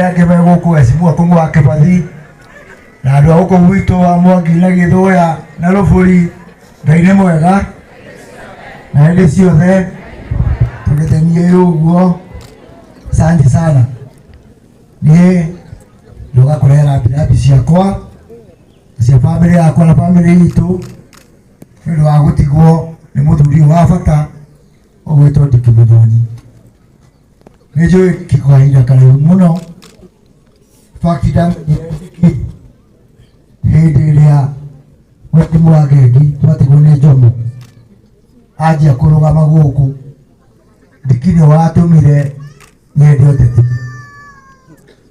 Arĩa angĩ me gũkũ Mheshimiwa Kũng'ũ wa Kĩbathi na andũ a gũkũ gwitũ wa Mwangi na Gĩthũya na Rũbũri, Ngai nĩ mwega na hĩndĩ ciothe tũgĩtenie ũguo. Asante sana. Niĩ ndoka kũrehera mbirabi ciakwa cia bamĩrĩ yakwa na bamĩrĩ itũ nĩ ũndũ wa gũtigwo nĩ mũthuri ũyũ wa bata ũgwĩtwo Dick Mũthoni. Nĩ njũĩ kiko kahinda karaihu mũno. In fact ndamenyire Dick hĩndĩ ĩrĩa mũrimũ wa ngengi twatigwo nĩ Njomo anjia kũrũgama gũkũ. Dick nĩ watũmire nyende ũteti.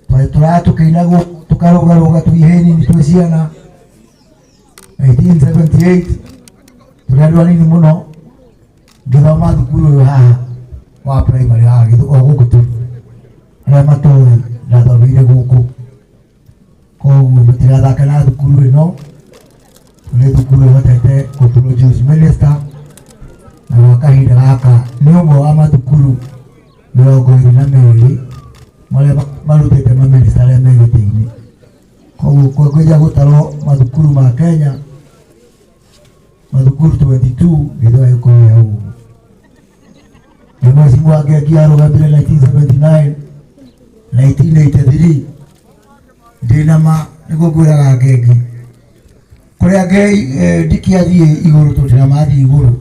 Twarĩ tũraya tũkĩina gũkũ tũkarũgarũga twĩ ihĩĩ nini twĩ ciana 1978 tũrĩ andũ anini mũno ngĩthoma thukuru ũyũ haha wa primary haha o gũkũ tũrĩ arĩa matoĩ ndathomeire gũkũ, koguo mũtigathake na thukuru ĩno, nĩ thukuru ĩhotete gũ produce minister na gwa kahinda gaka nĩ ũmwe wa mathukuru 22 marĩa marutĩte mamĩnĩsta arĩa me gĩtĩ-inĩ. Koguo kwĩja gũtarwo mathukuru ma Kenya mathukuru 22 gĩthũa gĩkorwo hau ũguo. Nĩ Mheshimiwa Ngengi arũgamire 1979 1983 ndĩna ma nĩguo ngwĩraga Ngengi kũrĩa Ndiki athiĩ igũrũ tũtira mathiĩ igũrũ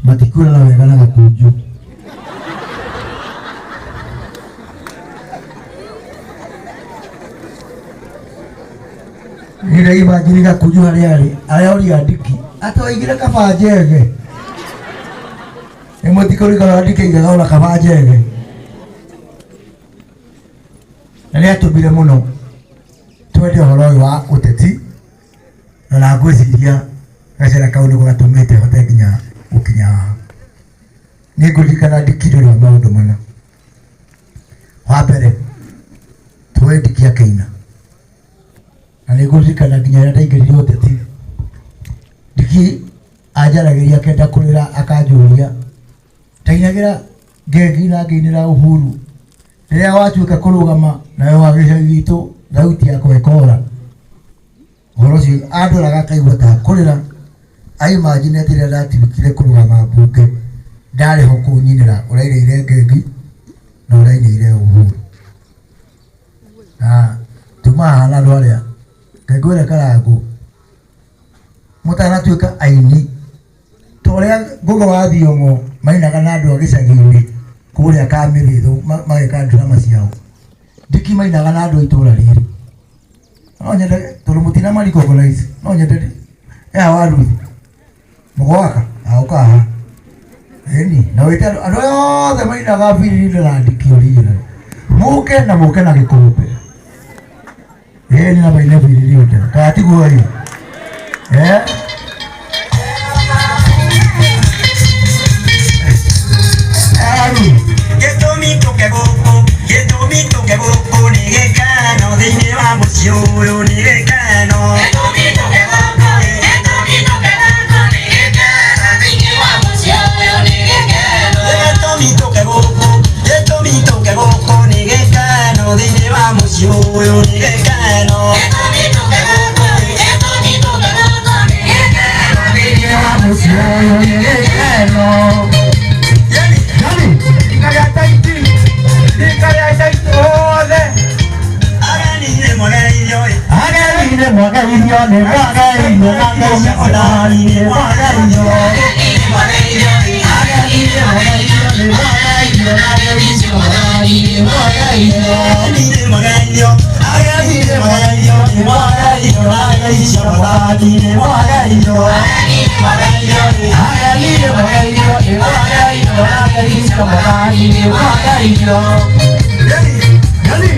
matikwĩrana wega na gakunju. Nĩ imagine gakunju harĩa arĩ aroria Ndiki atwaigire kaba njege nĩ mũtikũrikana Ndiki aigaga ona kaba njege na nĩ atũmire mũno twende ũhoro ũyũ wa ũteti na na ngwĩciria gacĩra kau nĩko gatũmĩte hote nginya gũkinya haha. Nĩ ngũririkana Ndiki nĩ ũndũ wa maũndũ mana. Wa mbere twoĩ Ndiki akĩina na nĩ ngũririkana nginya rĩrĩa ndaingĩrire ũteti Ndiki anjaragĩria akenda kũrĩra akanjũria ndainagĩra ngengi na ngĩinĩra Uhuru rĩrĩa watuĩka kũrũgama nayo wa gĩcagi gitũ thauti yakwa ĩkora. Ũhoro ũcio andoraga akaigua ta kũrĩra aimagine atĩ rĩrĩa ndatuĩkire kũrũgama mbunge ndarĩ ho kũnyinĩra ũrainĩire ngengi na ũrainĩire Uhuru. Na tuma haha na andũ arĩa Ngai ngwĩre Karangũ mũtanatuĩka aini ta ũrĩa Ngũgĩ wa Thiong'o mainaga na andũ a gĩcagi-inĩ kũrĩa Kamĩrĩthũ mageka drama ciao, Ndiki mainaga na andũ a itũra rĩrĩ. No nyende tondũ mũtina ma recognize no nyende ya wa Ruth mũgwaka aũka haha ĩni na wĩte andũ andũ aya othe mainaga birindi na Ndiki original mũke na mũke na gĩkombe ĩni na maine birindi kana tiguo ĩ eh. Aru. Gĩtũmi tũke gũkũ, gĩtũmi tũke gũkũ nĩ gĩkeno thĩinĩ wa mũciĩ ũyũ nĩ gĩkeno. Gĩtũmi tũke gũkũ, gĩtũmi tũke gũkũ nĩ gĩkeno thĩinĩ wa mũciĩ ũyũ nĩ gĩkeno. Gĩtũmi tũke gũkũ, gĩtũmi tũke gũkũ nĩ gĩkeno thĩinĩ wa mũciĩ ũyũ nĩ gĩkeno. Gĩtũmi tũke gũkũ, gĩtũmi tũke gũkũ nĩ gĩkeno thĩinĩ wa mũciĩ ũyũ nĩ gĩkeno. Yani, Yani, ikarĩa taiti, ikarĩa taiti othe. ageni nĩ mwageithio ĩ. Ageni nĩ mwageithio, nĩ mwageithio, na Ngai onani nĩ mwageithio. Ageni nĩ mwageithio, Ageni nĩ mwageithio, nĩ mwageithio, na Ngai onani nĩ mwageithio. Ageni nĩ mwageithio, ageni nĩ mwageithio, nĩ mwageithio, na Ngai onani nĩ mwageithio. Ageni nĩ mwageithio, Ageni nĩ mwageithio, nĩ mwageithio, na Ngai onani nĩ mwageithio. Yani, Yani,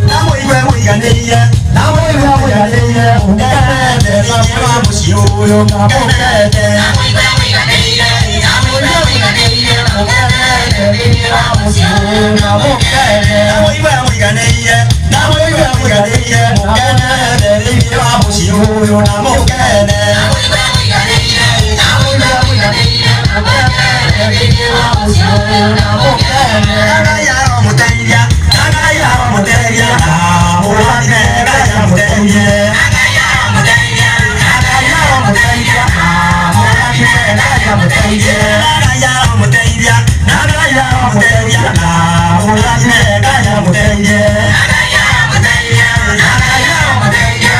na mũigue mũiganĩire, na mũigue mũiganĩire, mũkenete thĩinĩ wa mũciĩ ũyũ, mũkenete. Na mũigue mũiganĩire, na mũigue mũiganĩire, mũkenete thĩinĩ wa mũciĩ ũyũ, na mũkenete. Na mũigue mũiganĩire, na mũigue mũiganĩire, mũkenete thĩinĩ wa mũciĩ ũyũ, na mũkene. Na mũigue mũiganĩire, na mũigue mũiganĩire, mũkenete thĩinĩ wa mũciĩ ũyũ, ũyũ na mũkene. Ngai aromũteithia, Ngai aromũteithia, amũrathime, Ngai amũteithie. Ngai aromũteithia, Ngai aromũteithia, amũrathime, Ngai amũteithie. Ngai aromũteithia, Ngai aromũteithia, amũrathime, Ngai amũteithie. Ngai aromũteithia, Ngai aromũteithia,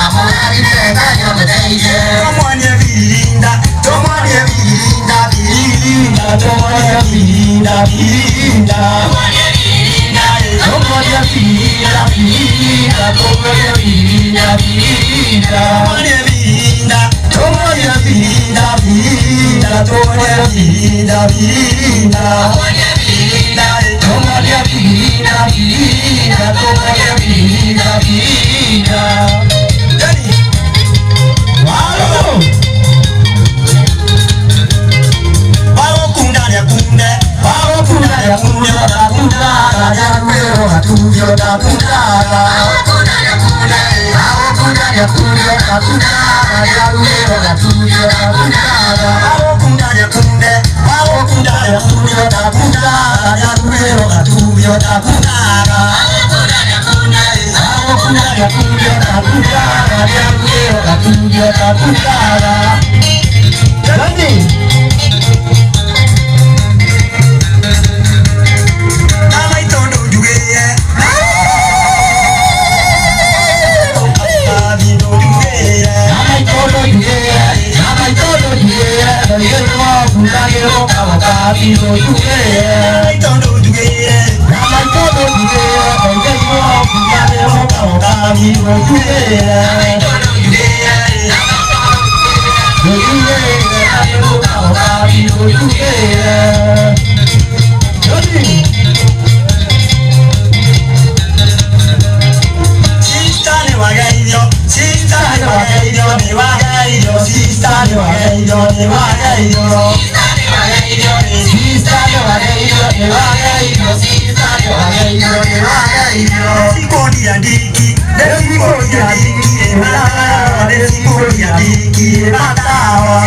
amũrathime, Ngai amũteithie. Tumwonie birinda, tumwonie birinda, birinda, tumwonie birinda, birinda. Tumwonie birinda, birinda, tumwonie birinda, birinda. Tumwonie birinda, tumwonie birinda, birinda, tumwonie birinda, birinda. Tumwonie birinda, birinda, tumwonie birinda, birinda. Yani, Walo! Wagũkunda nĩakunde, wagũkunda nĩakunde, ndakundaga nĩaruĩrwo gatubio ndakundaga. Wagũkunda nĩakunde, wagũkunda nĩakunde, ndakundaga nĩaruĩrwo gatubio ndakundaga. Wagũkunda nĩakunde, wagũkunda nĩakunde, ndakundaga nĩaruĩrwo gatubio ndakundaga. Wagũkunda nĩakunde, wagũkunda nĩakunde, ndakundaga nĩaruĩrwo gatubio ndakundaga. Yani, Sista nĩ wageithio, sista nĩ wageithio, nĩ wageithio, sista nĩ wageithio, nĩ wageithio. Sista nĩ wageithio, nĩ wageithio, sista nĩ wageithio, nĩ wageithio. Ndĩcikũria ndiki, ndĩcikũria ndiki, ndĩcikũria ndiki, matawa.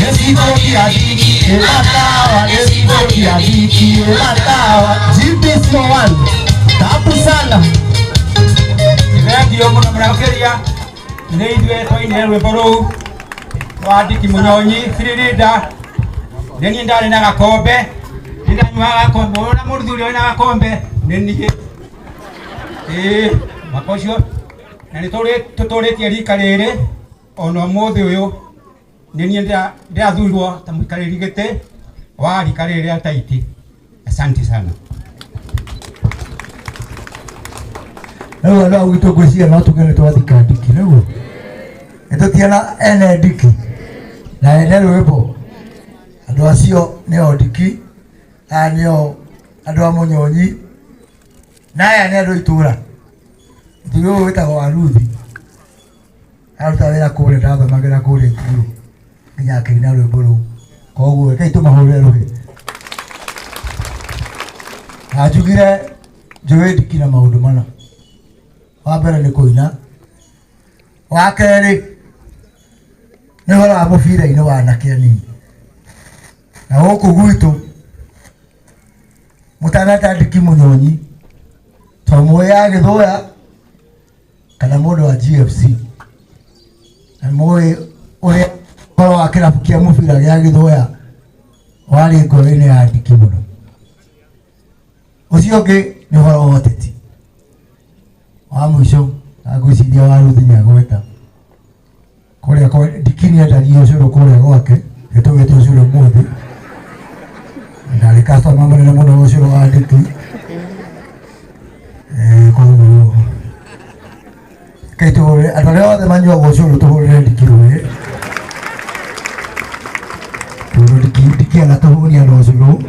Ndĩcikũria ndiki, matawa, ndĩcikũria ndiki, matawa. GP01, tabu sana. Thengio mũno mũrakĩria nĩ ithuĩ twainire rwĩmbo rũu rwa Ndiki Mũnyonyi Biririnda. Nĩ niĩ ndarĩ na gakombe, nĩ ndanyuaga gakombe, ona mũthuri ũrĩa wĩna gakombe nĩ niĩ. Ĩĩ, mwaka ũcio na nĩ tũtũrĩtie rika rĩrĩ ona ũmũthĩ ũyũ nĩ niĩ ndĩrathurirwo ta mũikarĩri gĩtĩ wa rika rĩrĩ rĩa Taiti. Asante sana. Rĩu andũ a gwitũ ngwĩciria no tuge nĩ twathika ndiki nĩguo nĩ tũtiana ene ndiki na ene rwĩmbo andũ acio nĩo ndiki aya nĩo andũ a mũnyonyi na aya nĩ andũ a itũũra. Mũthuri ũyũ wĩtagwo Waruthi aruta wĩra kũrĩa ndathomagĩra kũrĩa Ikuru nginya akĩina rwĩmbo rũu, koguo rekei tũmahũrĩre rũhĩ. Na njugire njũĩ ndiki na maũndũ mana. Wa mbere nĩ kũina, wa kerĩ nĩ ũhoro wa mũbira-inĩ wa anake anini. Na gũkũ gwitũ mũtaneta ndiki mũnyonyi to mũĩ ya Gĩthũya kana mũndũ wa GFC, na mũĩ ũrĩa ũhoro wa kĩrabu kĩa mũbira gĩa Gĩthũya warĩ ngoro-inĩ ya ndiki mũno. Ũcio ũngĩ nĩ ũhoro wa ũteti. Wa mũico na ngwĩciria wa Ruth nĩ agweta kũrĩa kwa ndiki nĩ endagia ũcũrũ kũrĩa gwake, nĩtũgĩte ũcũrũ ũmũthĩ. Ndarĩ customer mũnene mũno wa ũcũrũ wa ndiki. Koguo rekei tũhũrĩre andũ arĩa othe manyuaga ũcũrũ tũhũrĩre ndiki rũĩ, tondũ ndiki anatũhũnia na ũcũrũ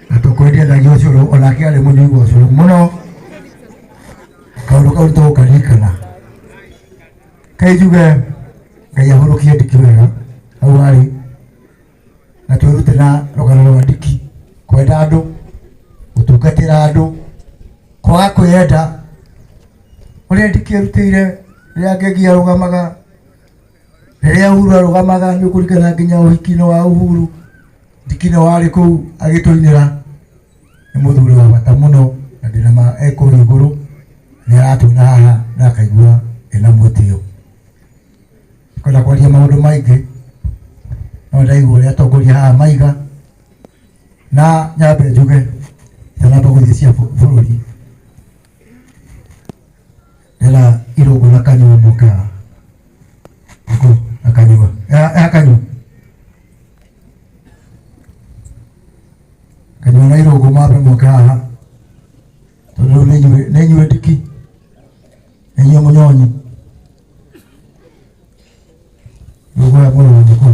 na tũkwendia endagia ũcũrũ, onake arĩ mũnyui wa ũcũrũ mũno. Kaũndũ kau nĩtũgũkaririkana. Kai njuge Ngai ahurũkie ndiki wega hau arĩ, na twĩrute na rũgano rwa ndiki, kwenda andũ, gũtungatĩra andũ, kwaga kwĩyenda. Ũrĩa ndiki erutĩire rĩrĩa Ngĩngi arũgamaga, rĩrĩa Uhuru arũgamaga, nĩ ũkũririkana nginya ũhiki-inĩ wa Uhuru. Ndiki nĩ warĩ kũu agĩtũinĩra, nĩ mũthuri wa bata mũno na ndĩna ma e kũrĩa igũrũ nĩ aratũina haha na akaigua ena mwĩtĩo. Kwenda kwaria maũndũ maingĩ no ndaigua ũrĩa atongoria haha maiga na nyambe njuge itanamba gũthiĩ cia bũrũri ndĩra irũngũ na kanyua moke haha. Irũngũ na kanyua ya kanyua kanyua na irũngũ mambe moke haha tondũ rĩu nĩ inyuĩ ndiki nĩ inyuĩ mũnyonyi rĩu ya mũrũ wa nyũkwa.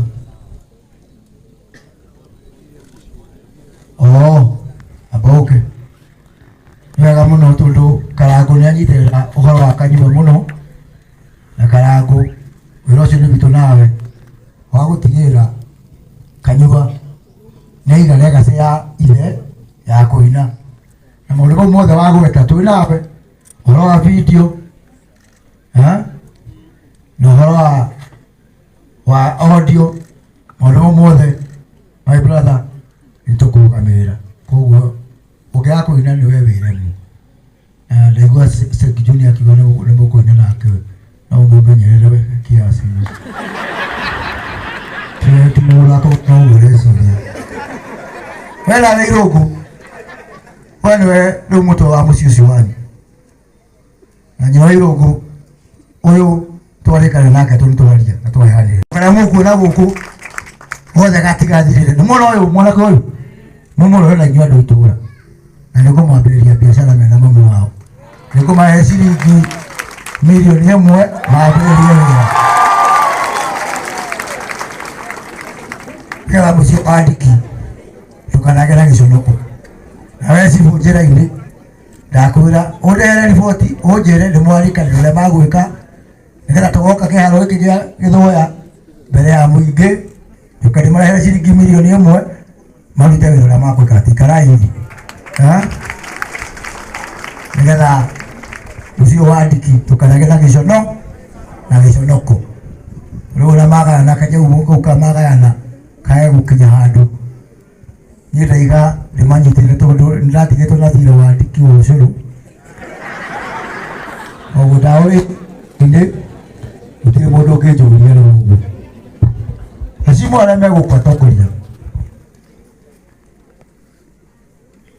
Oo, amba ũke. Nĩ wega mũno tondũ Karangũ nĩ anyitĩrĩra ũhoro wa kanyua mũno na Karangũ wĩra ũcio nĩ witũ nawe wa gũtigĩrĩra kanyua nĩ aiga legacy ya ithe ya kũina na maũndũ mau mothe wagweta twĩ nawe ũhoro wa video ha? Na ũhoro wa audio maũndũ mau mothe, my brother, nĩ tũkũrũgamĩrĩra. Koguo ũngĩaga kũina nĩ we wĩremwo. Na ndaigua Seki Junior akiuga nĩ mũkũina nake, no mũmenyerere we kiasi ti mũthako no ũguo ũreciria. We nawe Irũngũ, we nĩwe rĩu mũtwe wa mũciĩ ũcio wanyu na nyina wa Irũngũ ũyũ twarĩkana nake tondũ twaria na twaheanĩra karĩa mũkuona gũkũ gothe gatigathirĩre nĩ mwana ũyũ mwanake ũyũ mũmũrore na inyuĩ andũ itũra na nĩ ngũmwambĩrĩria biacara mena mamu wao nĩ ngũmahe ciringi 1 mirioni mambĩrĩrie wĩra nĩgetha mũciĩ wa Ndiki ndũkanagĩe na gĩconoko. Nawe cibũ njĩra-inĩ ndakwĩra ũndehere riboti ũnjĩre nĩ mwarĩkanĩra ũrĩa magwĩka nĩgetha tũgoka kĩharo gĩkĩ gĩa Gĩthũya mbere ya mũingĩ njuke ndĩmarehere ciringi 1 mirioni marute wĩra ũrĩa makwĩka ti karaithi nĩgetha mũciĩ wa Ndiki ndũkanagĩe na gĩcono na gĩconoko. Rĩu ũrĩa magayana kajau gũka magayana kae gũkinya handũ niĩ ndaiga ndĩmanyitĩrĩre tondũ nĩndatigĩtwo na thirĩ wa Ndiki wa ũcũrũ koguo ndaũrĩ-inĩ gũtirĩ mũndũ ũngĩnjũria rĩu ũguo. Acimu arĩa megũkũ atongoria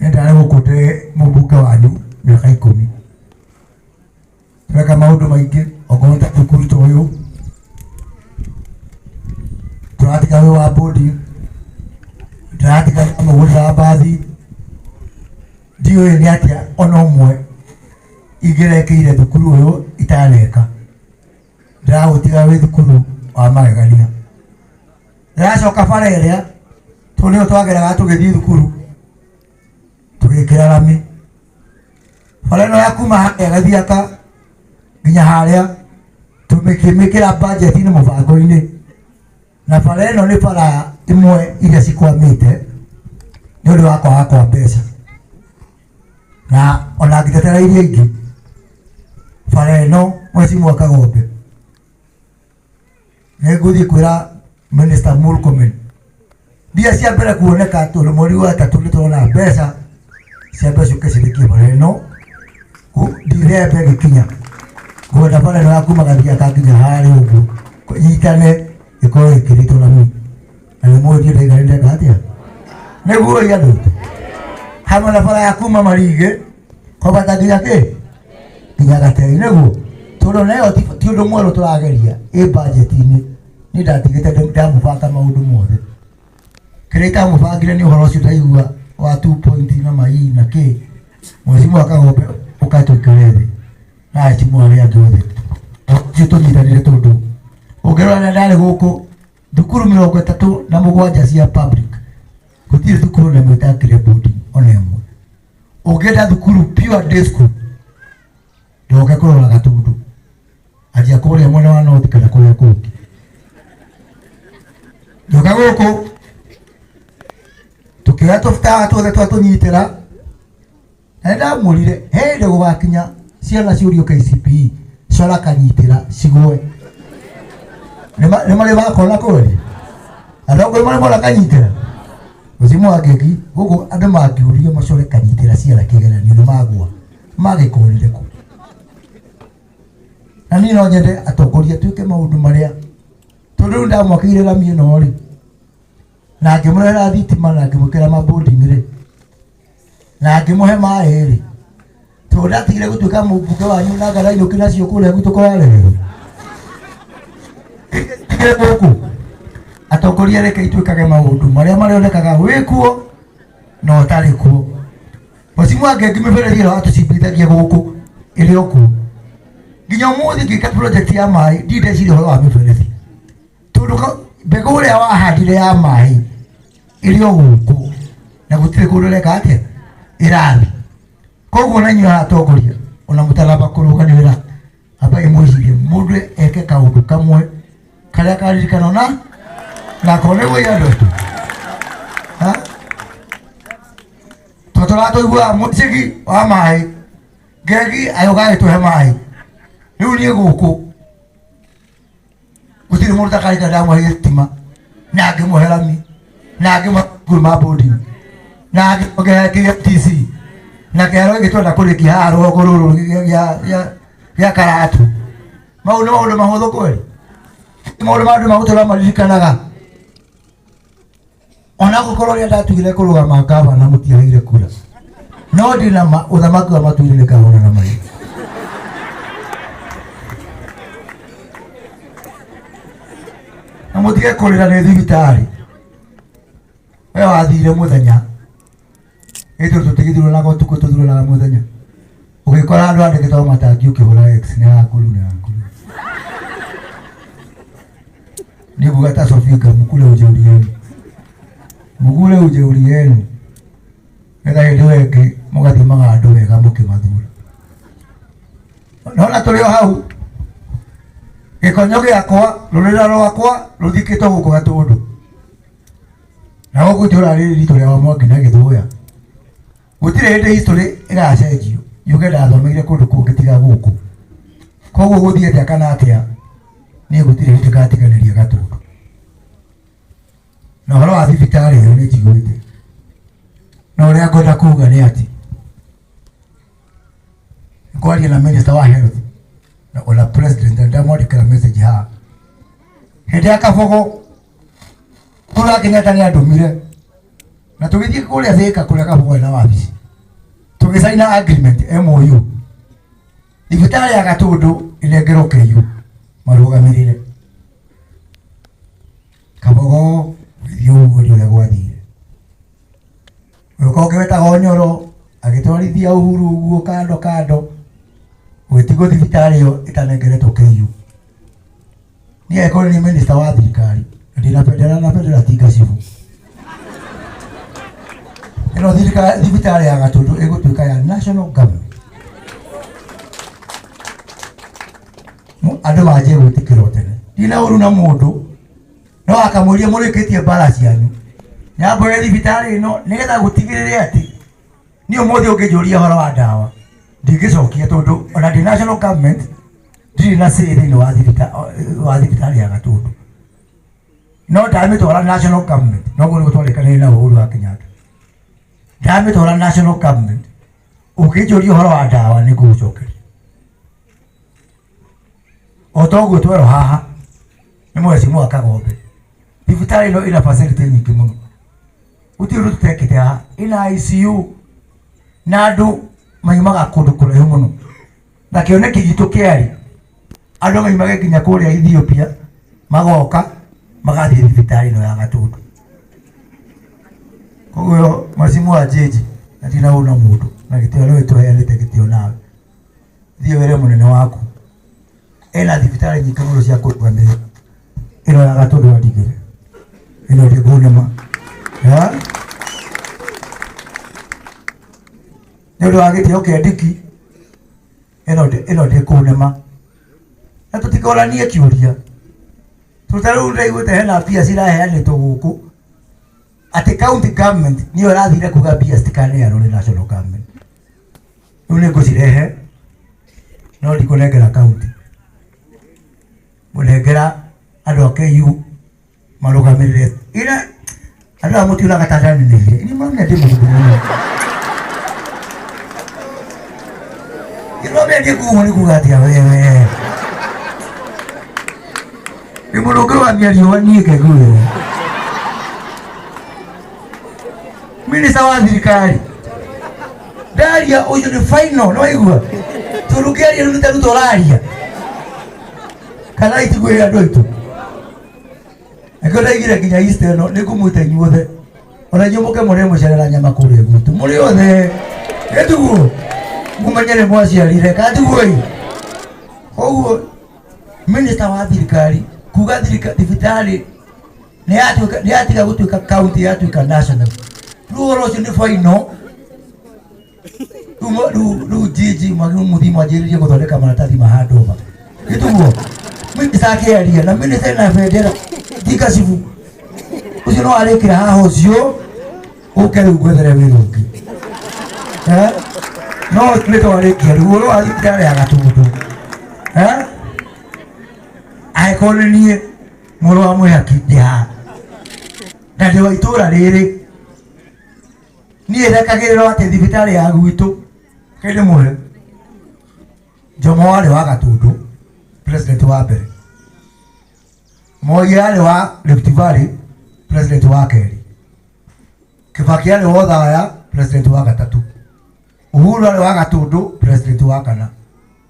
nĩ ndarĩ gũkũ ndĩ mũmbunge wanyu mĩaka 10 tũreka maũndũ maingĩ okorwo ta thukuru ta ũyũ tũratiga wĩ wa boarding ndĩratiga mũgũrĩra mbathi ndiũĩ nĩ atĩa ona ũmwe ingĩrekĩire thukuru ũyũ itaneka ndĩragũtiga wĩ thukuru wa magegania. Ndĩracoka bara ĩrĩa tondũ nĩyo twageraga tũgĩthiĩ thukuru tũgĩkĩra rami bara ĩno ya kuma harĩa Gathiaka nginya harĩa tũmĩkĩmĩkĩra budget-inĩ mũbango-inĩ na bara ĩno nĩ bara ĩmwe iria cikwamĩte nĩ ũndũ wa kwaga kwa mbeca na ona ngĩtetera iria ingĩ bara ĩno Mheshimiwa Kagombe nĩ ngũthiĩ kwĩra Minister Murkomen mbia cia mbere kuoneka tondũ mweri wa ĩtatũ nĩ tũrona mbeca cia mbere ciũke cirĩkie bara ĩno Dithemba ĩgĩkinya ngwenda bara ĩno ya kuma Gathiaka nginya harĩa ũguo nyitane ĩkorwo ĩkĩrĩtwo rami na nĩ mũĩ niĩ ndaiga nĩ ndeka atĩa nĩguo ĩ andũ aitũ hamwe na bara ya kuma Marige kwambata nginya kĩ nginya Gatei nĩguo tondũ nayo ti ũndũ mwerũ tũrageria ĩ budget-inĩ niĩ ndatigĩte ndamũbanga maũndũ mothe kĩrĩa itamũbangire nĩ ũhoro ũcio ndaigua wa 2 point na mai na kĩ Mheshimiwa Kagombe ũka tũikare thĩ na aheshimu arĩa angĩ othe ũcio tũnyitanĩre tondũ ũngĩrora rĩrĩa ndarĩ gũkũ thukuru 37 cia public gũtirĩ thukuru ona ĩmwe ĩtakire boarding ona ĩmwe. Ũngĩenda thukuru pure day school ndoke kũrora Gatundu anjia kũrĩa mwena wa north kana kũrĩa kũngĩ ndoka gũkũ tũkĩoya tũbutaga tuothe twatũnyitĩra na nĩndamwĩrire he hĩndĩ gũgakinya ciana ciũrio KCPE cora kanyitĩra cigwe nĩ marĩ makona kweli atongoria marĩ mona kanyitĩra. Mheshimiwa Ngegi gũkũ andũ mangĩũrio macore kanyitĩra ciara kĩgeranio nĩ magwa magĩkũrire kũ. Na niĩ no nyende atongoria twĩke maũndũ marĩa tondũ rĩu ndamwakĩire rami ĩno rĩ na ngĩmũrehera thitima na ngĩmwĩkĩra mabonding rĩ na ngĩmũhe maĩ rĩ tondũ ndatigire gũtuĩka mũmbunge wanyu na ngarainũki nacio kũrĩa gwitũ kũrarererwo tigire gũkũ. Atongoria reke itwĩkage maũndũ marĩa marĩonekaga wĩ kuo na ũtarĩ kuo. Mheshimiwa Ngegi mĩberethi ĩno atũcimbithagia gũkũ ĩrĩ o kuo nginya ũmũthĩ ngĩka project ya maĩ ndindeciria ũhoro wa mĩberethi tondũ mbegũ ĩrĩa wahandire ya maĩ ĩrĩ o gũkũ na gũtirĩ kũndũ ĩreka atĩa ĩrathiĩ. Koguo na inyuĩ haha atongoria ona mũtanamba kũrũganĩrĩra ambai mwĩcirie mũndũ eke kaũndũ kamwe karĩa karirikanwo na nako nĩguo andũ aitũ. Ha? Tondũ tũratũiguaga mũcigi wa maĩ Ngegi agĩũka agĩtũhe maĩ rĩu niĩ gũkũ gũtirĩ mũndũ takarika ndamũhe gĩtima na ngĩmũhe rami na ngĩmũhe ma boarding na ngĩmũhe KMTC na kĩharo gĩkĩ twenda kũrĩkia haha rũgongo rũrũ gĩa Karatu. Mau nĩ maũndũ mahũthũ kweli? Nĩ maũndũ ma andũ magũtũra maririkanaga. Ona gũkorwo rĩrĩa ndatugire kũrũgama ngavana mũtiaheire kura, no ndĩna ma ũthamaki wa matu-inĩ nĩngahũrana na mahiũ. Na mũtige kũrĩra nĩ thibitarĩ. We wathire mũthenya, ithuĩ tũtigithuranaga ũtukũ, tũthuranaga mũthenya. Ũgĩkora andũ andĩkĩtwo matangi ũkĩhũra X nĩ ya nguru nĩ ya nguru. Nĩ nguga ta Sofika, mkule ujeuri yenu, mkule ujeuri yenu, getha hĩndĩ ĩyo ĩngĩ mũgathimaga andũ wega mũkĩmathura. Nona tũrĩ o hau gĩkonyo gĩakwa rũrĩra rwakwa rũthikĩtwo gũkũ Gatũndũ na gũkũ itũra rĩrĩ ritũ rĩa Mwangi na Gĩthũya gũtirĩ hĩndĩ history ĩgacenjio yuge ndathomeire kũndũ kũngĩ tiga gũkũ. Koguo gũthiĩ atĩa kana atĩa niĩ gũtirĩ hĩndĩ ngatiganĩria Gatũndũ. Na ũhoro wa thibitarĩ ĩyo nĩ njiguĩte, no ũrĩa ngwenda kuga nĩ atĩ ngwaria na minister wa health na ona president ndamwandĩkĩra message haha hĩndĩ ya Kabogo Kũrĩa Kenyatta nĩ andũmire na tũgĩthiĩ kũrĩa Thika kũrĩa Kabogo ena wabici tũgĩcaina agreement MOU thibitarĩ ya Gatũndũ ĩnengerwo KU marũgamĩrĩre. Kabogo gũgĩthiĩ ũguo nĩ ũrĩa gwathire. Ũgĩũka ũngĩ wetagwo Nyoro agĩtwarithia Uhuru ũguo kando kando gũgĩtigwo thibitarĩ ĩyo ĩtanengeretwo KU. Niĩ angĩkorwo nĩ minister wa thirikari na ndĩna bendera na bendera ti ngacibũ, ĩno thibitarĩ ya Gatũndũ ĩgũtuĩka ya national government. Andũ manjie gwĩtĩkĩrwo tene. Ndina ũru na mũndũ no akamũria mũrĩkĩtie mbara cianyu nyamboye thibitarĩ ĩno nĩgetha gũtigĩrĩre atĩ niĩ ũmũthĩ ũngĩnjũria ũhoro wa ndawa ndingĩcokia tondũ ona ndĩ national government ndirĩ na say thĩinĩ wa thibitarĩ ya Gatũndũ no ndamĩtwara national government noguo nĩguo twarĩkanĩire na Uhuru wa Kenyatta. Ndamĩtwara national government ũngĩnjũria ũhoro wa ndawa nĩ ngũgũcokeria o toguo twerwo haha nĩ mheshimiwa Kagombe. Thibitarĩ ĩno ĩna facility nyingĩ mũno, gũtirĩ ũndũ tũtekĩte haha. Ĩna ICU na andũ maimaga kũndũ kũraihu mũno na kĩoneki gitũ kĩarĩ andũ maimage nginya kũrĩa Ethiopia magoka magathiĩ thibitarĩ ĩno ya Gatũndũ. Koguo mheshimiwa Jeji na ndina ũna mũndũ na gĩtĩo nĩ tũheanĩte gĩtĩo nawe thiĩ wĩre mũnene waku ena thibitarĩ nyingĩ mũno cia kũrũgamĩrĩra ĩno ya Gatũndũ andigĩre ĩno ndĩngũnema nĩ ũndũ wa gĩtĩo kĩa Ndiki ĩno ndĩkũnema na tũtikoranie kĩũria tondũ ta rĩu ndaiguĩte hena mbia ciraheanĩtwo gũkũ atĩ county government nĩyo ĩrathire kuga mbia citikaneanwo nĩ national government. Rĩu nĩ ngũcirehe no ndikũnengera county, ngũnengera andũ a KU marũgamĩrĩre. Ina Andũ aya mũtionaga ta ndanenehire, inyuĩ mũramenya ndĩ mũndũ mũno. Ĩromenya ndĩ kuo nĩ kuga atĩa wewe. Nĩ mũndũ ũngĩrũgamia riũa niĩ ngeguĩra. Minista wa thirikari ndaria ũcio nĩ final, nĩ waigua? Tondũ ũngĩaria rĩu nĩ ta Ruto ũraria. Kana itiguĩre andũ aitũ. Nĩkĩo ndaigire nginya Easter ĩno nĩ ngũmwĩta inyuothe ona inyuĩ mũke mũrĩe mũcere na nyama kũrĩa gwitũ mũrĩ othe ĩtiguo mũmenye nĩ mwaciarire kana tiguo ĩ. Koguo minista wa thirikari kuga thibitarĩ nĩ yatiga gũtuĩka county yatuĩka national. Rĩu ũhoro ũcio nĩ final. Rĩu jiji mwagĩrĩirwo mũthiĩ mwanjĩrĩrie gũthondeka maratathi ma handover. Gĩtiguo minista akĩaria na minista ena bendera ndikacibũ ũcio no arĩkĩra haha ũcio ũke rĩu ngwethere wĩra ũngĩ. No nĩ twarĩkia rĩu ũhoro wa thibitarĩ ya Gatũndũ. Angĩkorwo nĩ niĩ mũrũ wa Mwĩhaki ndĩ haha na ndĩ wa itũũra rĩrĩ, niĩ rekagĩrĩrwo atĩ thibitarĩ ya gwitũ kĩndĩ mũhe Jomo warĩ wa Gatũndũ president wa mbere, Moi arĩ wa Rift Valley president wa kerĩ, Kibaki arĩ wa Othaya president wa gatatũ, Uhuru arĩ wa Gatũndũ president wa kana,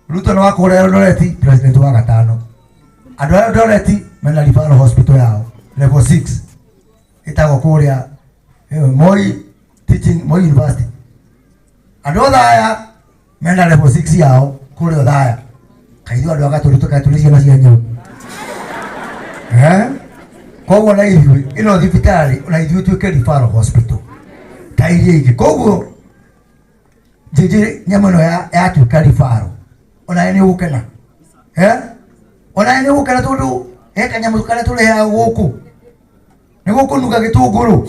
Ruto nĩ wa kũrĩa Eldoret president wa gatano. Andũ a Eldoret mena referral hospital yao level 6 ĩtagwo kũrĩa Moi Teaching Moi University. Andũ a Othaya mena level 6 yao kũrĩa Othaya. Kaithuĩ andũ a Gatũndũ tũkae tũrĩ ciana cia nyau. Koguo na ithuĩ ĩno thibitarĩ ona ithuĩ tuĩke referral hospital ta iria ingĩ. Koguo njĩnjĩ nyamũ ĩno yatuĩka referral onawe nĩ ũgũkena. Onawe nĩ ũgũkena tondũ he kanyamũ karĩa tũrehaga gũkũ nĩ gũkũnunga gĩtũngũrũ.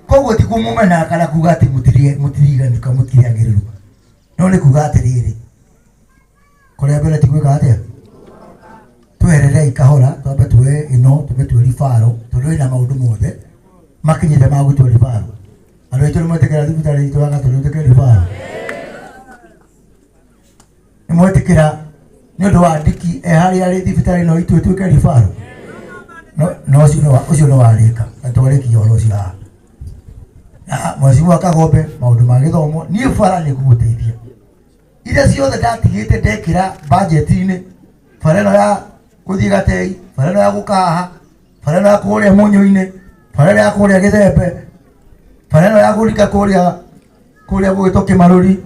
Koguo ti kũmũmena kana kuga atĩ mũtiriganĩka mũtiriagĩrĩrwo, no nĩ kuga atĩrĩrĩ, kũrĩa mbere ti gwĩka atĩa, twehererei kahora, twambe tuoe ĩno, twambe tuoe referral tondũ ĩna maũndũ mothe makinyĩte ma gũtua referral. Andũ aitũ nĩ metĩkĩra thibitarĩ itũ ya Gatũndũ ĩtuĩke referral? Nĩ mwetĩkĩra nĩ ũndũ wa Ndiki e harĩa arĩ thibitarĩ ĩno itũ ĩtuĩke referral? No ũcio nĩ warĩka, na twarĩkia ũhoro ũcio haha. Na Mheshimiwa Kagombe, maũndũ ma gĩthomo niĩ bara nĩ ngũgũteithia. Iria ciothe ndatigĩte ndekĩra budget-inĩ, bara ĩno ya gũthiĩ Gatei, bara ĩno ya gũka haha, bara ĩno ya kũrĩa Mũnyũ-inĩ, bara ĩno ya kũrĩa Gĩthembe, bara ĩno ya kũrika kũrĩa gũgĩtwo Kĩmarũri,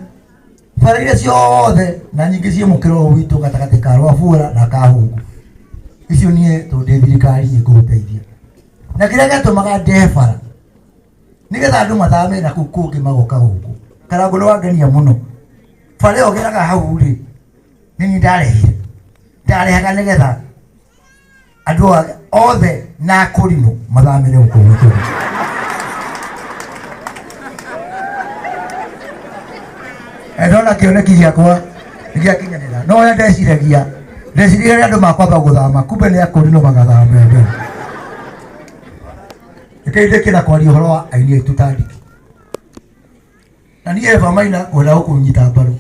bara iria ciothe na nyingĩ ciĩ mũkĩra ũyũ witũ gatagatĩ ka Rwabura na Kahũngũ, icio niĩ tondũ ndĩ thirikari nĩ ngũgũteithia. Na kĩrĩa gĩatũmaga ndehe bara nĩgetha andũ mathame na kũu kũngĩ magoka gũkũ. Karangũ nĩ wangenia mũno. Bara ĩyo ũgeraga hau rĩ, nĩ niĩ ndarehire, ndarehaga nĩgetha andũ othe na akũrinũ mathamĩre gũkũ gwitũ. Ndona kĩoneki gĩakwa nĩgĩakinyanĩra. No ũrĩa ndeciragia, ndeciragia rĩrĩa andũ makwamba gũthama, kumbe nĩ akũrinũ magathama mbere. Reke ndĩkie na kwaria ũhoro wa aini aitũ ta Ndiki. Na niĩ Eva Maina ngwenda gũkũnyita mbaru.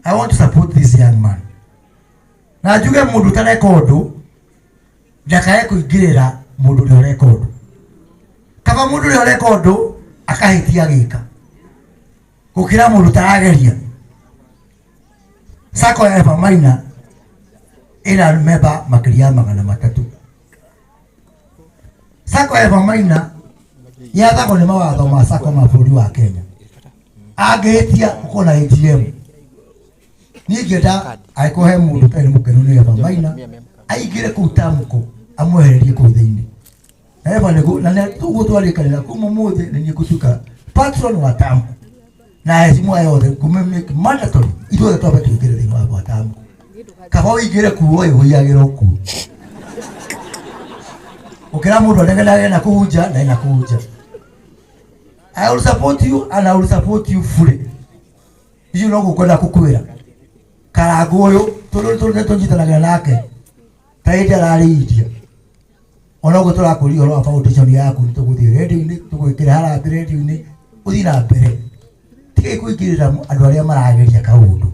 I want to support this young man. Na njuge mũndũ ũtareka ũndũ ndakae kũingĩrĩra mũndũ ũrĩa ũreka ũndũ. Kaba mũndũ ũrĩa ũreka ũndũ akahĩtia agĩka gũkĩra mũndũ ũtarageria. Sacco ya Eva Maina ĩna memba makĩria ya 300. Sacco ya Eva Maina yathagwo nĩ mawatho ma Sacco ma bũrũri wa Kenya. Angĩhĩtia ũkorwo na ATM. Niĩ ingĩenda angĩkorwo he mũndũ ũtarĩ mũkenu nĩ Eva Maina aingĩre kũu Tamko amwehererie kũu thĩinĩ. Na Eva nĩguo na nĩ ũguo twarĩkanĩra kuma ũmũthĩ nĩ niĩ ngũtuĩka patron wa Tamko. Na hecimu aya othe ngũme make mandatory ithuothe twambe tũingĩre thĩinĩ wa Tamko. Kaba ũingĩre kuo ĩ ũiyagĩre kuo. Ũkĩra mũndũ aregenage na kũu nja na ena kũu nja. I will support you and I will support you fully. Icio no gũkwenda kũkwĩra. Karangũ ũyũ tondũ nĩ tũnyitanagĩra nake ta hĩndĩ ararĩ India. Ona ũguo tũrakũria ũhoro wa foundation yaku, nĩ tũgũthiĩ radio-inĩ, tũgwĩkĩra harambĩ radio-inĩ, ũthiĩ na mbere. Tigai kũingĩrĩra andũ arĩa marageria kaũndũ,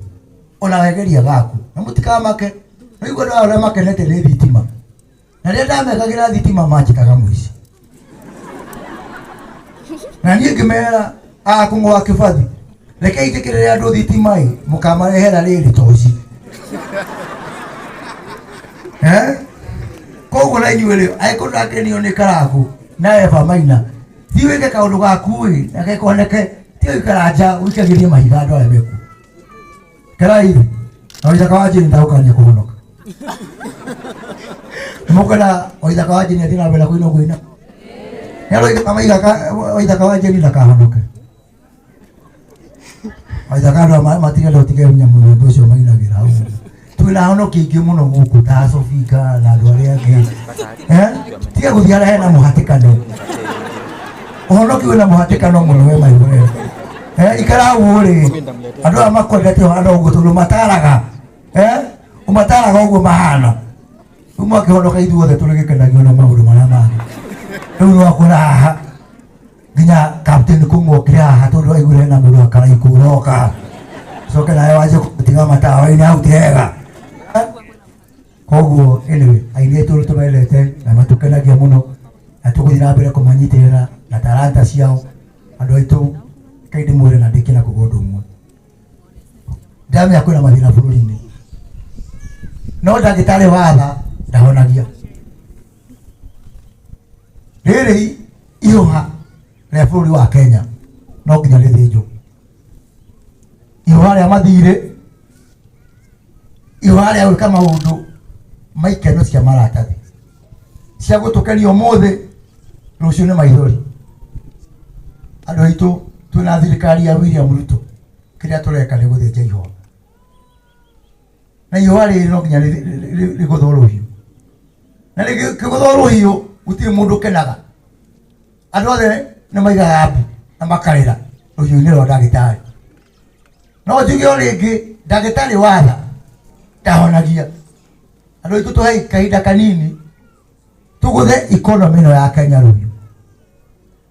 ona wegeria gaku na mũtikamake. Nĩigua andũ arĩa makenete nĩ thitima, na rĩrĩa ndamekagĩra thitima manjĩkaga mũici, na niĩ ngĩmera akũng'wa kĩbathi, reke njĩkĩrĩre andũ thitima ĩ mũkamarehera rĩrĩ toci. Eh, koguo na inyuĩ rĩ, angĩkorwo ndakenio nĩ Karangũ na Eva Maina, thiĩ wĩke kaũndũ gaku ĩ na gekoneke, tiga gũikara nja ũikagĩrie mahiga andũ arĩa mekuo. Kerai na Waithaka wa Jane ndagũkania kũhonoka. Nĩmũkwenda Waithaka wa Jane athiĩ na mbere na kũina ũguo ina? Nĩaroiga Waithaka wa Jane ndakahonoke. Waithaka andũ aya matigenda ũtige nyamũ rwĩmbo ũcio mainagĩra hau. Twĩna ahonoki aingĩ mũno gũkũ ta Sofika na andũ arĩa angĩ. Eh? Tiga gũthiĩ harĩa hena mũhatĩkano. Ũhonoki wĩna mũhatĩkano mũno we maigũre. Eh, ikara hau rĩ, andũ aya makwendete ũhana ũguo tondũ mataraga. Eh? Ũmataraga ũguo mahana. Rĩu mwakĩhonoka ithuothe tũrĩgĩkenagio na maũndũ marĩa mangĩ. Rĩu nĩ wakora haha nginya captain kũng'okire haha tondũ aiguire hena mũndũ wa Karaikũ ũroka. Coke nawe wanjie kũtiga matawa-inĩ hau ti hega. Koguo anyway, aini aitũ nĩ tũmendete na matũkenagia mũno na tũgũthiĩ na mbere kũmanyitĩrĩra na taranta ciao. Andũ aitũ, reke ndĩmwĩre na ndĩkie na kuga ũndũ ũmwe. Ndamenya kwĩna mathĩna bũrũri-inĩ, no ndagĩtarĩ wa tha ndahonagia. Rĩrĩ ihũha rĩa bũrũri wa Kenya no nginya rĩthĩnjwo. Ihũha rĩa mathirĩ, ihũha rĩa gwĩka maũndũ ma ikeno cia maratathi cia gũtũkenia ũmũthĩ, rũciũ nĩ maithori. Andũ aitũ, twĩna thirikari ya William Ruto, kĩrĩa tũreka nĩ gũthĩnja ihũa, na ihũa rĩrĩ no nginya rĩgũthwo rũhiũ, na rĩkĩgũthwo rũhiũ gũtirĩ mũndũ ũkenaga. Andũ othe nĩ maigaga mbu na makarĩra rũhiũ-inĩ rwa ndagĩtarĩ. No njuge o rĩngĩ, ndagĩtarĩ watha ndahonagia. Andũ aitũ, tũhe kahinda kanini tũgũthe economy ĩno ya Kenya rũhiũ,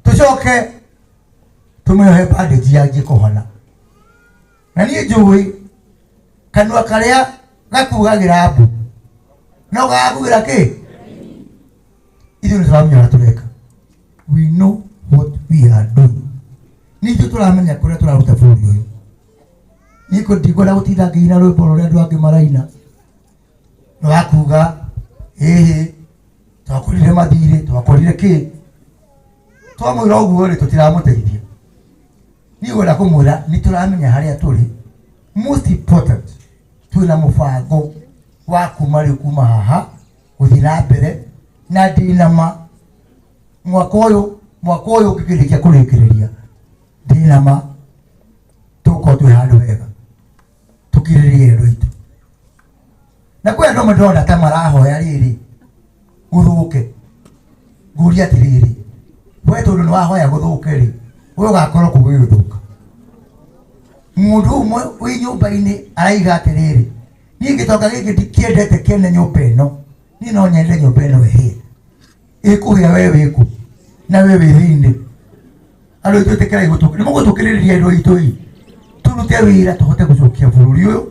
tũcoke tũmĩohe bandage yanjie kũhona. Na niĩ njũĩ kanua karĩa gakugagĩra mbu no gagakugĩra kĩ. Ithuĩ nĩ tũramenya ũrĩa tũreka. We know what we are doing. Nĩ ithuĩ tũramenya kũrĩa tũraruta bũrũri ũyũ. Niĩ ndikwenda gũtinda ngĩina rwĩmbo rũrĩa andũ angĩ maraina rwa kuga ĩhĩ twakorire mathirĩ, twakorire kĩ. Twamwĩra ũguo rĩ, tũtiramũteithia. Niĩ ngwenda kũmwĩra nĩ tũramenya harĩa tũrĩ. Most important, twĩna mũbango wa kuma rĩu, kuma haha gũthiĩ na mbere, na ndĩna ma mwaka ũyũ ũngĩkĩrĩkia kũrĩkĩrĩria, ndĩna ma tũgũkorwo twĩ handũ hega. Tũkirĩrĩrie andũ aitũ, na kwĩ andũ amwe ndĩrona ta marahoya rĩrĩ gũthũke. Ngũria atĩrĩrĩ, we tondũ nĩ wahoya gũthũke rĩ, we ũgakorwo kũ gũgĩthũka? Mũndũ ũmwe wĩ nyũmba-inĩ araiga atĩrĩrĩ, niĩ gĩtonga gĩkĩ ndikĩendete kĩene nyũmba ĩno, niĩ no nyende nyũmba ĩno ĩhĩe. Ĩkũhĩa we wĩkũ na we wĩ thĩinĩ? Andũ aitũ, ĩtĩkĩrai nĩ mũgũtũkĩrĩrĩria. Andũ aitũ ĩ, tũrute wĩra tũhote gũcokia bũrũri ũyũ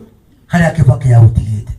harĩa Kibaki aũtigĩte.